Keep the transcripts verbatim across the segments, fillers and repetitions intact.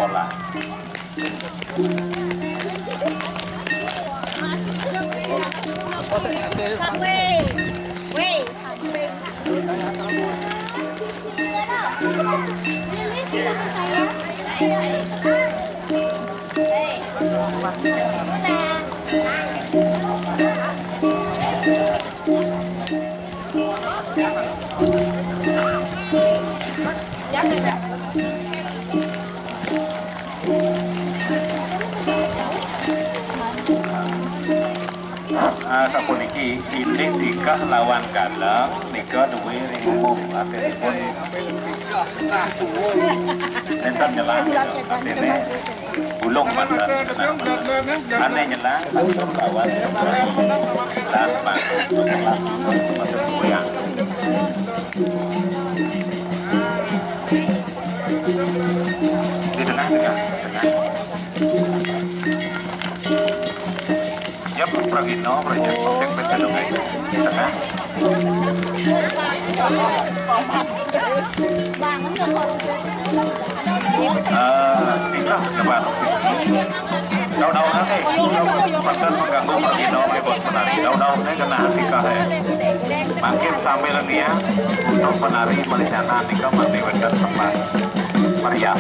Sekolah. Ah, sapuniki, indik tikeh lawan galeng nika duwé ring umum, artinipun nénten nyelang, artiné bulung manten, genah manten. Ané nyelang, langsung lawan, lan masuk, masuk, masuk goyang. Di tengah, tengah, tengah. Ya, pragina, prajit, penting, penting, penting. Di tengah. Eh, tinggal sebar. Daun-daun nanti. Pasal mengganggu pragina, bos penari. Daun-daun nanti kena hati kah, eh. Mangkin sambil niat untuk penari meriah nika mangkin wénten tempat meriah.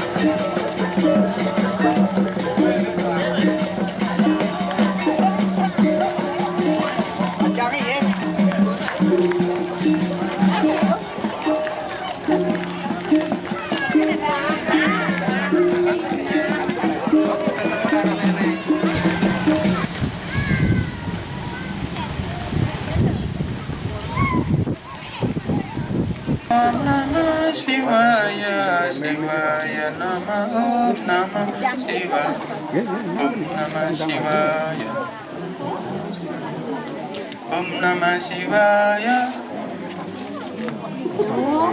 Namah Shivaya, Shivaya Namah, Om Namah Shivaya, Om Namah Shivaya, Om Namah Shivaya,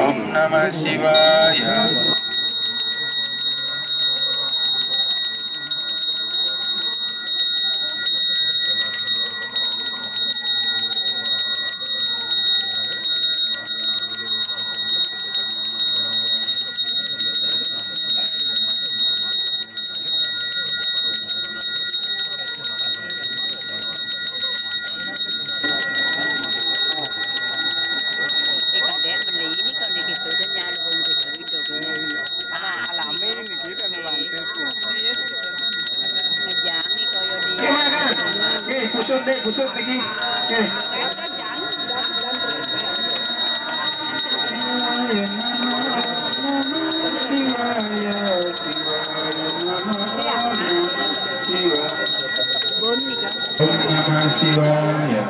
Om Namah Shivaya. Alami niki kan. Nggih, pucuk nih, pucuk niki. Nggih. Om Namah Shivaya.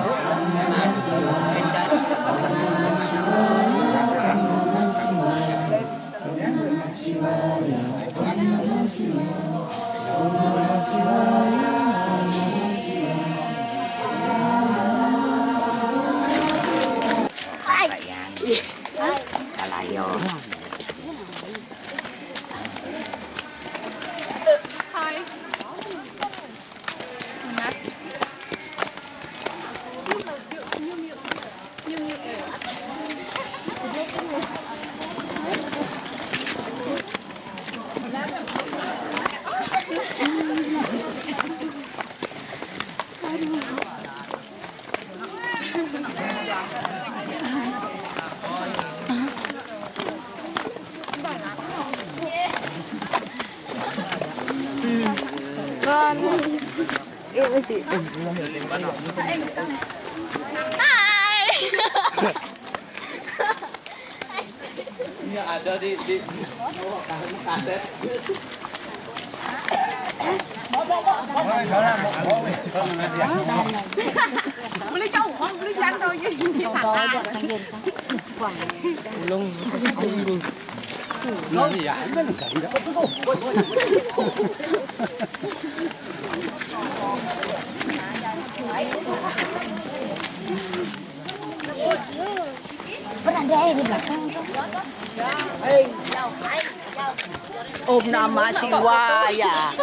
Hai. Ini ada di, di kaset. Boleh jauh, boleh jauh, ini sana. Ulung. Nah, iya, kan enggak, enggak. Pernah ada air di belakang tuh. Om Namah Shivaya.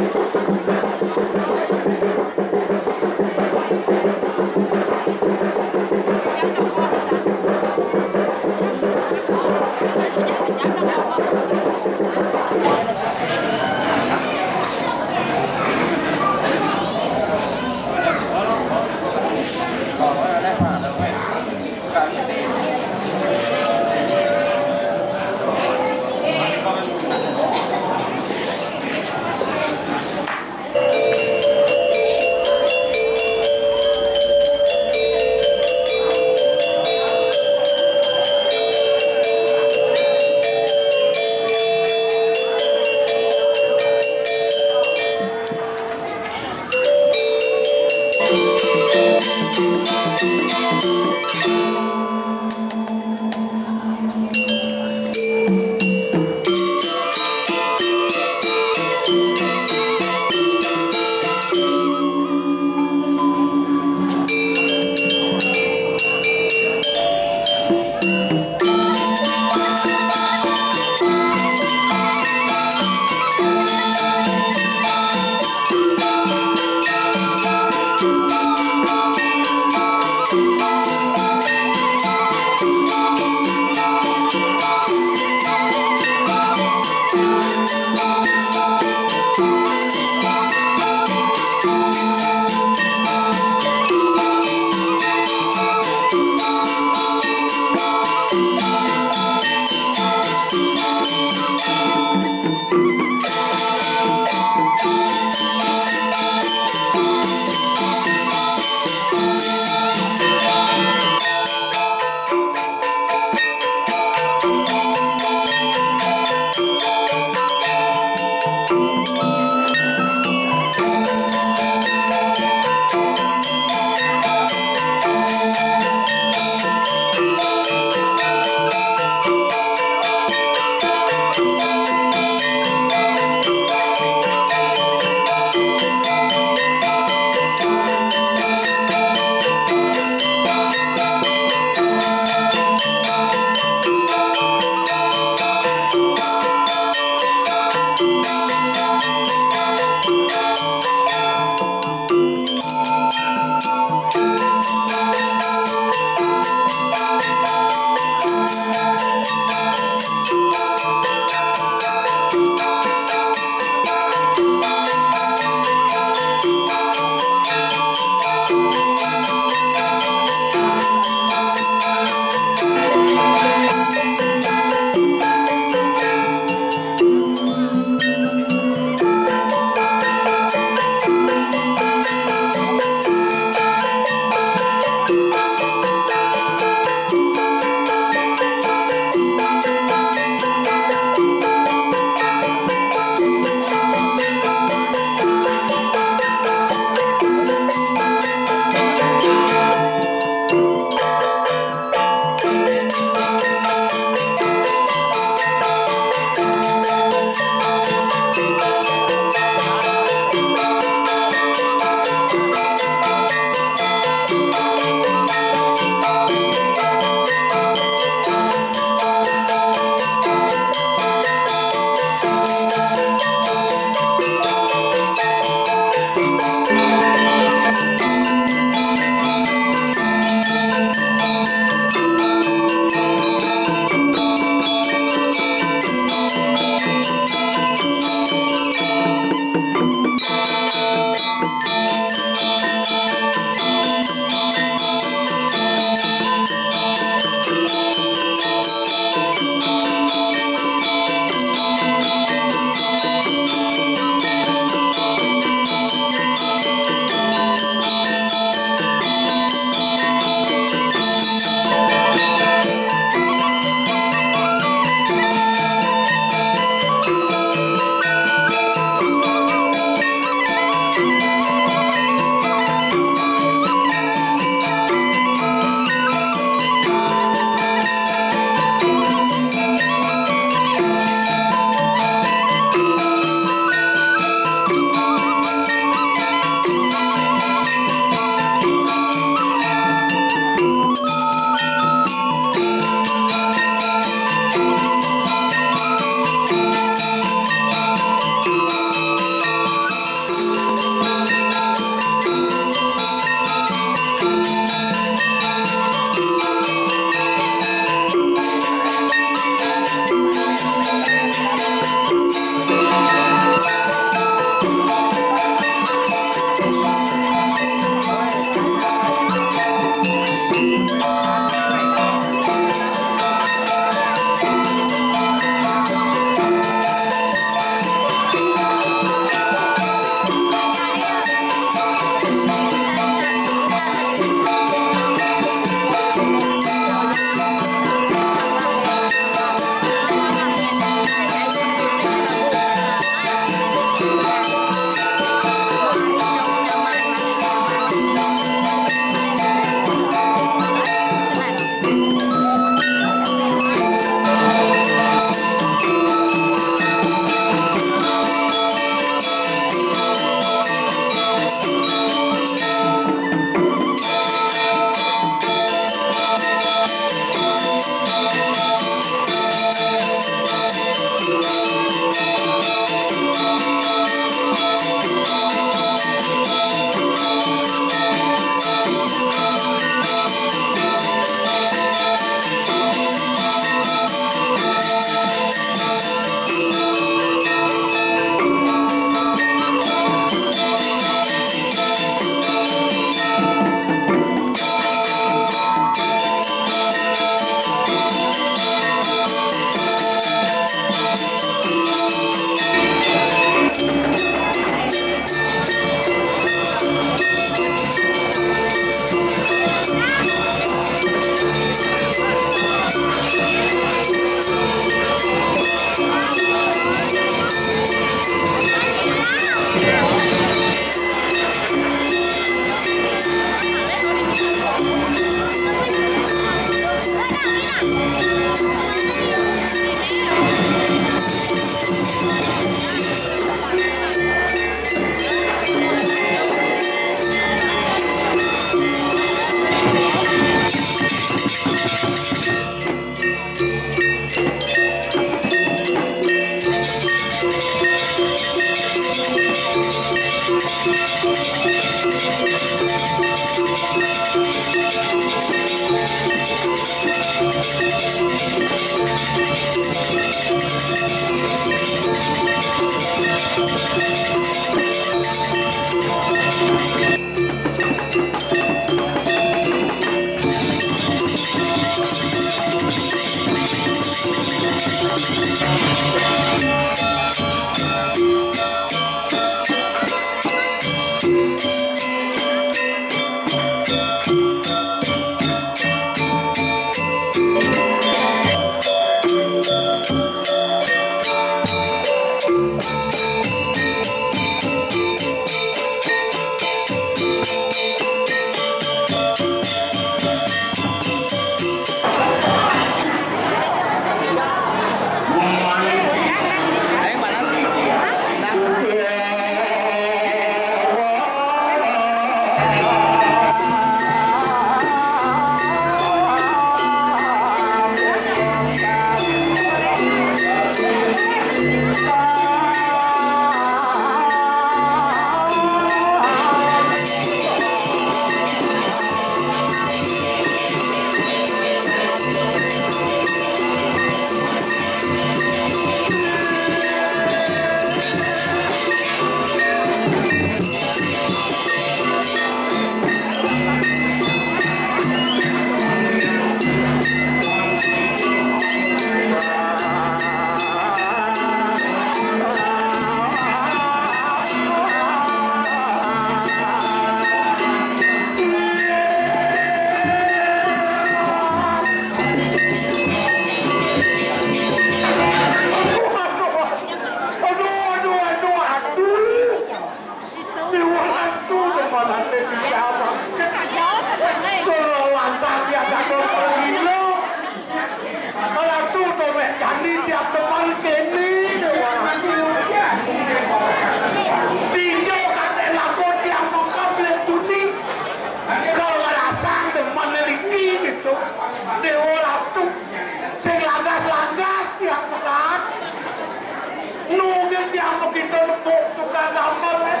Damel, eh.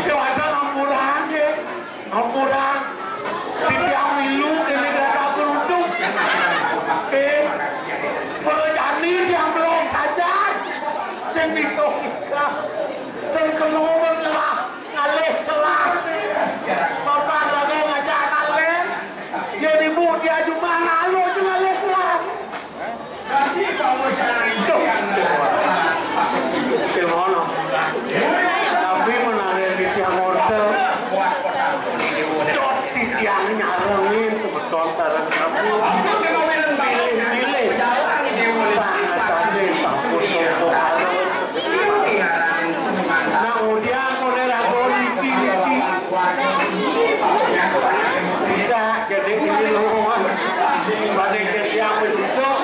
Déwasa ngampurang, nggih. Ngampurang. Titiang milu kéné gadah beruntung. Eh, para jani tiang belum sajar. Sing bisa nikah. Dan kena mengelah ngalih selah. Bapak lagu ngajak ngalih. Yén ibu dia cuma lalu aja ngalih selah. Duh. Gimana? Tapi menawi titiang order, dot titiang nyarengin semeton sareng sami. Pilih-pilih. Sangasane sampun tumpuk arep. Nah, kemudian koné ragu niki-niki. Tidak, jadi ini lowongan. Pada kerja menunjuk.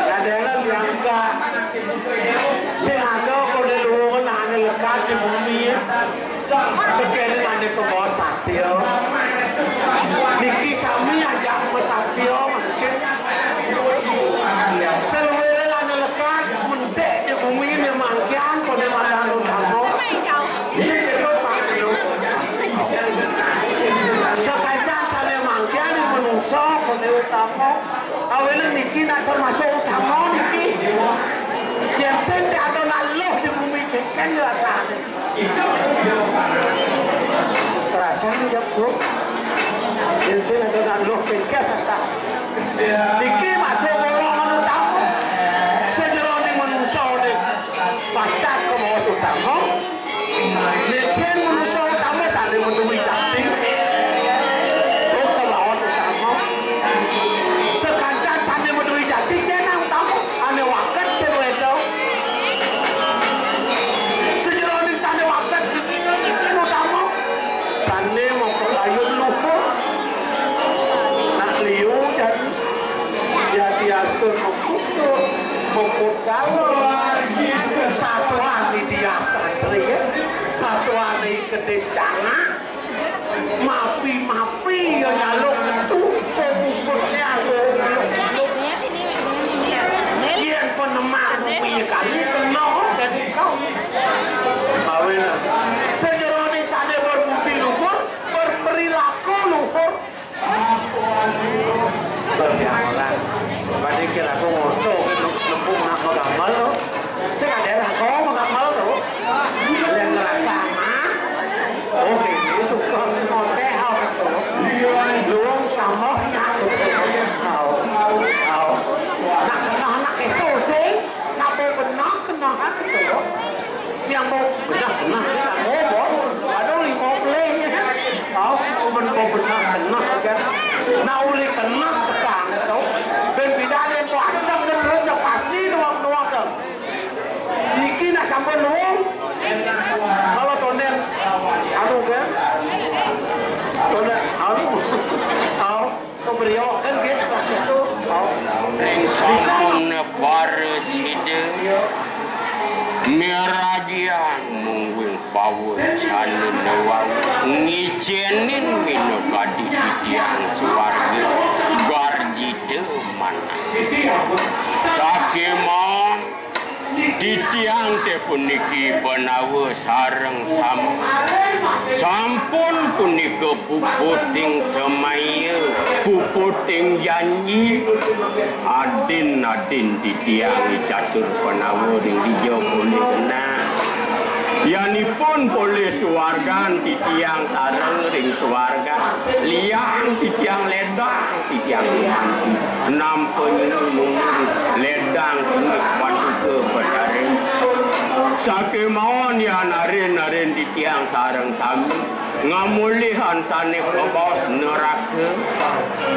Ada yang diangkat. Sing ada koné lowongan ane lekat di bumi. Tekan ane kebos satya. Niki sami ajak mesatya mangkin. Saluwere lan lekat mentik di bumi ne mangkian koné madan utama. Sing ketut Pak Guru. Sakancan sane mangkian di manusa koné utama. Awene niki nak termasuk utama niki. Yen sing ada nak luh di bumi keken ya sane. Perasaan ya, Bu. Yen sing ada nak luh keken ta. Niki masuk golongan utama. Sejerone manusa ne pasti kebos utama. Nek yen manusa utama sane menuwi jati. Oh, kebos utama. Sekancan sane menuwi jati jeneng utama. Ane waket yen wedo. Sejeroning sane waket utama. Sane mongko kayun luhur. Nak liu jati. Jati astur mengkutuk, mengkut galur. Satuan di dia tantri, ya. Satuan di kedis jana. Mapi-mapi ya nyaluk ketu, pemukutnya aku. Yen penemar bumi kali kena dan kau. Bawena. Sejeroning sane berbudi luhur, berperilaku luhur. Berpiawalan. Pada kira aku ngoto ke lempung nak megamel tu. Sing ada aku megamel tu. Yang ngerasa mah. Oh, ini suka ngotek aku tu. Luang sama nak tu. Au, au. Nak kena nak itu sih. Nak benar kena aku tu. Yang mau benar-benar kita ngomong, ada lima belas. Au, men mau benar-benar kan. Nah, uli kena tekan itu. Ben tidak ada yang kuat, dan terus ya pasti doang-doang kan. Niki nak sampai nuwun. Kalau tonden, anu kan, tonden, anu, au. Kebrioken, guys, lah gitu. Au. Ring sampun para sida miragian mungguing pawecana newang ngicenin minakadi titiang suwarga garjita manah. Sakémaon Titiang té puniki panawa sareng sami. Sampun punika puputing semaya, puputing janji. Adin-adin titiang i catur panawa ring dija polih genah. Yanipun polih suwargan titiang sareng ring suwargan. Liang titiang ledang. Titiang nganti nampa nyuruh nunggu ledang sengit paduka Betara. Sakémaon yan arin-arin titiang sareng sami ngamolihang sané kabaos neraka.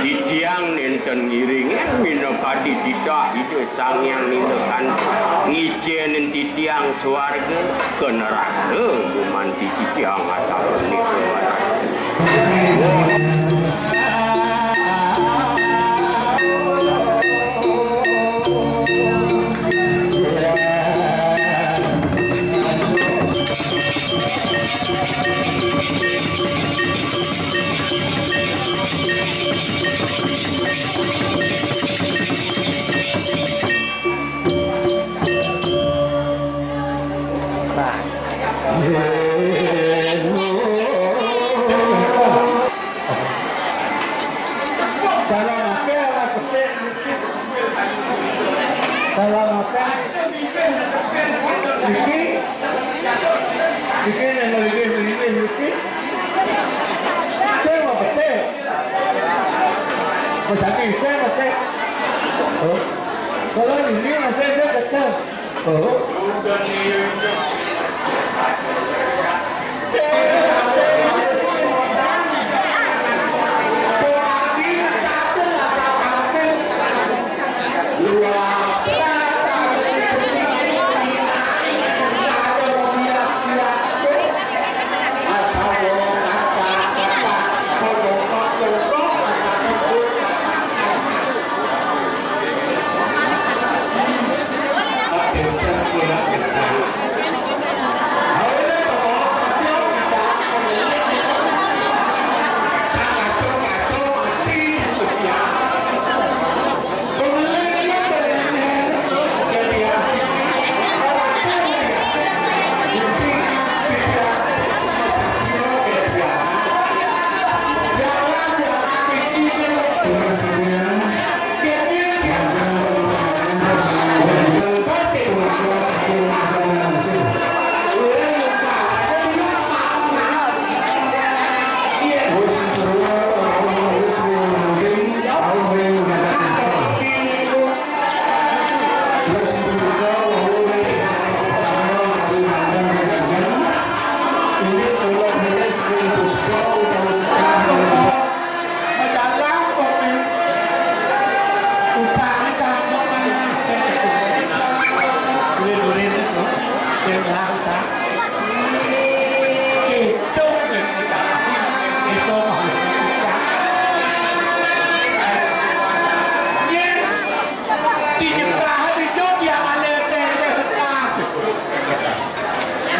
Titiang nénten ngiringin minakadi titah Ida Sang Hyang Nilakanta ngicénin titiang suarga ka neraka gumanti titiang asapunika. Salah makan. Niki, niki nek mriki, mriki, niki. Sing mau petik? Mas Adi, sing mau petik? Oh. Kalau ini masih saya kata. Oh.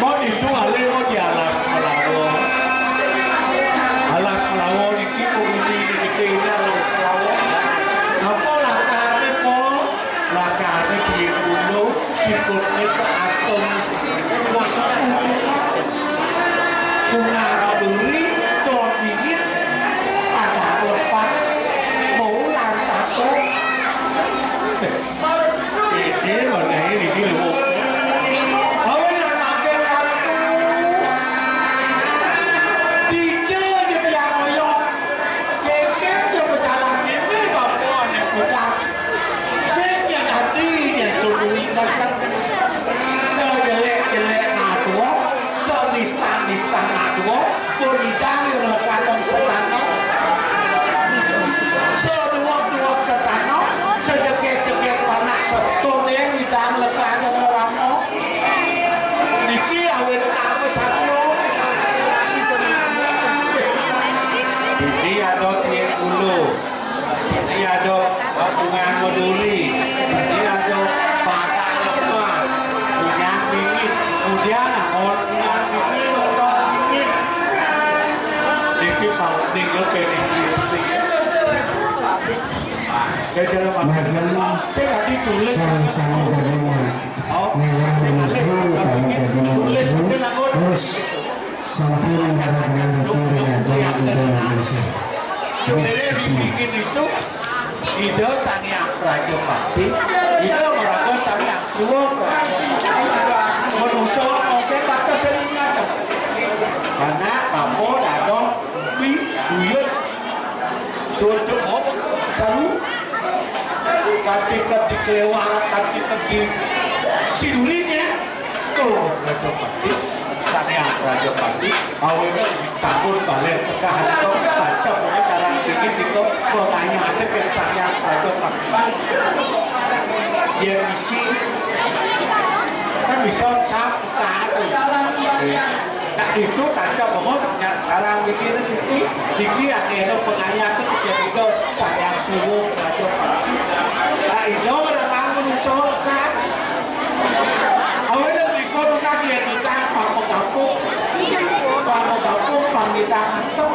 Mau itu alih mau di alas Melawa. Alas Melawa niki komuni niki ini alas Melawa. Apa lakane po? Lakane biyen kuno sikutne seaston. Wong sepuluh. Bunga duri, dot dingin, pada lepas, mau lantato. Iki lho, nek iki lho. Awe nang mampir kartu. Dije di piang oyong. Keke yo pecalang ini bapak nek bocah. Sing yen ati yen tuwi kan. Sejelek-jelek nak tuwa, senistan-nistan nak tuwa. Pun idang yo katong setano. Seduwak-duwak setano, sejeget-jeget panak setun yang idang lekane ramo. Niki awet aku satyo. Ini ada tiap dulu. Ini ada hubungan meduli. Ini ada patah lemah. Ingat bingit. Kemudian, oh, ingat bingit, ingat bingit. Niki paling penting. Ya, jalan makan. Saya tadi tulis. Sama-sama jadi. Oh, saya tadi tulis. Terus. Sampai mengharapkan betul dengan jalan Indonesia. Sebenarnya bikin itu ide Sang Hyang Prajapati, ide maraga Sang Hyang Siwa Prajapati. Manusa oke kata sing ngadep. Karena apa dadong pi buyut. Sudah op salu. Kanti kedi kelewar, kanti kedi sidulinya. Tuh, Prajapati, Sang Hyang Prajapati, awéné ditangun balen sekah nika, tancep cara dingin nika, pengayah aja ke Sang Hyang Prajapati. Dia isi, kan bisa sap, taat. Nah, itu tancep banget, ya, cara dingin siti, dingin yang enak pengayah itu jadi itu Sang Hyang Siwa Prajapati. Nah, itu orang bangun sholat. Awéné mriko nunas yén nitah pamegapung, pamegapung pamitangan tok.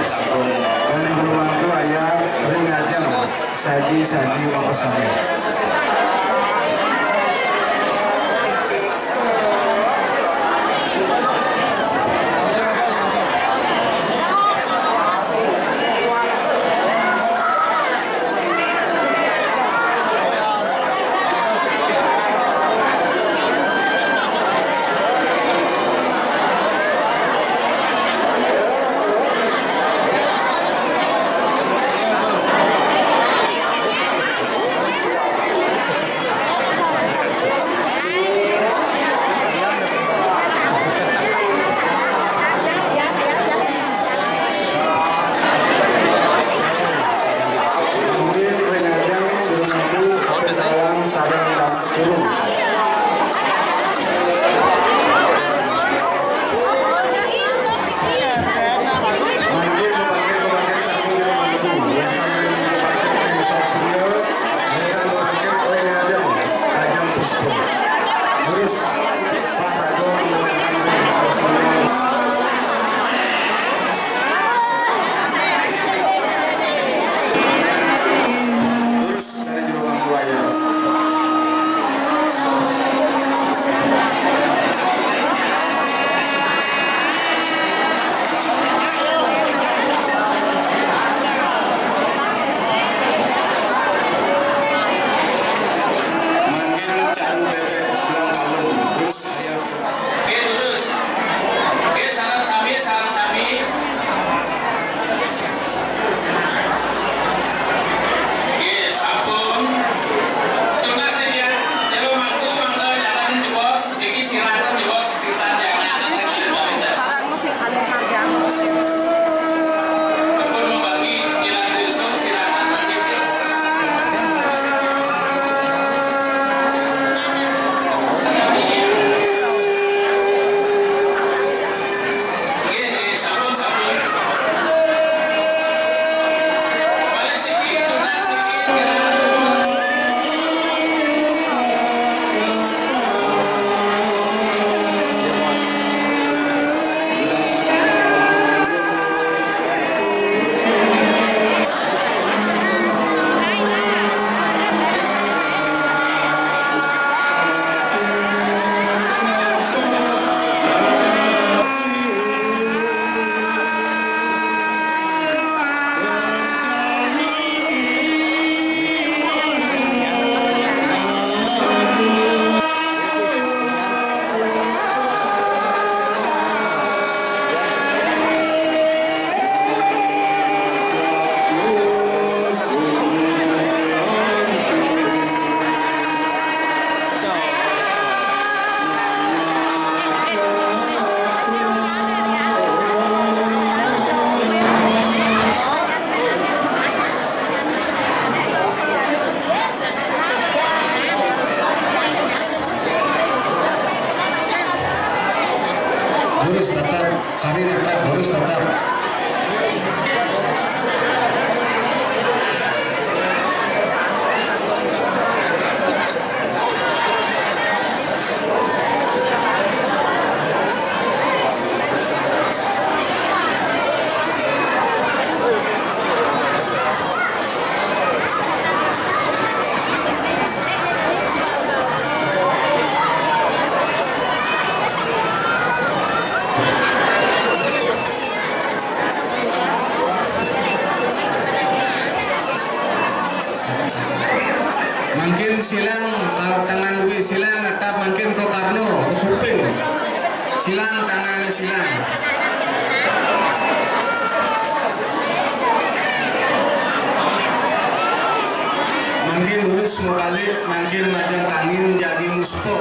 Sampun. Dan jero mangku aya ring ajeng saji-saji mapesami. Mangkin ring ajeng jero mangku sareng Damar Guru. Mangkin mapangkit-mapangkit saking jero mangku. Wénten ring mapangkit ring Sosriya, wénten mapangkit ring ajeng, ajeng Puspa. Terus Pak Rajo menggunakan Sosriya. Terus dari jero mangku aya. Mangkin caru bébék belang kalung, terus aya. Nggih, terus. Nggih, sareng sami, sareng sami. Nggih, sampun. Tunas niki ya, jero mangku mangga jalan jebos, niki silakan jebos, kita jangan. Dipun membagi, bila besok silakan. Terus tetap, kami tetap, terus tetap. Mangkin silang, kalau tangan duit silang, tetap mangkin ko Karno, ko kuping. Silang, tangan silang. Mangkin lurus mabalik, mangkin majeng angin jagi muspa.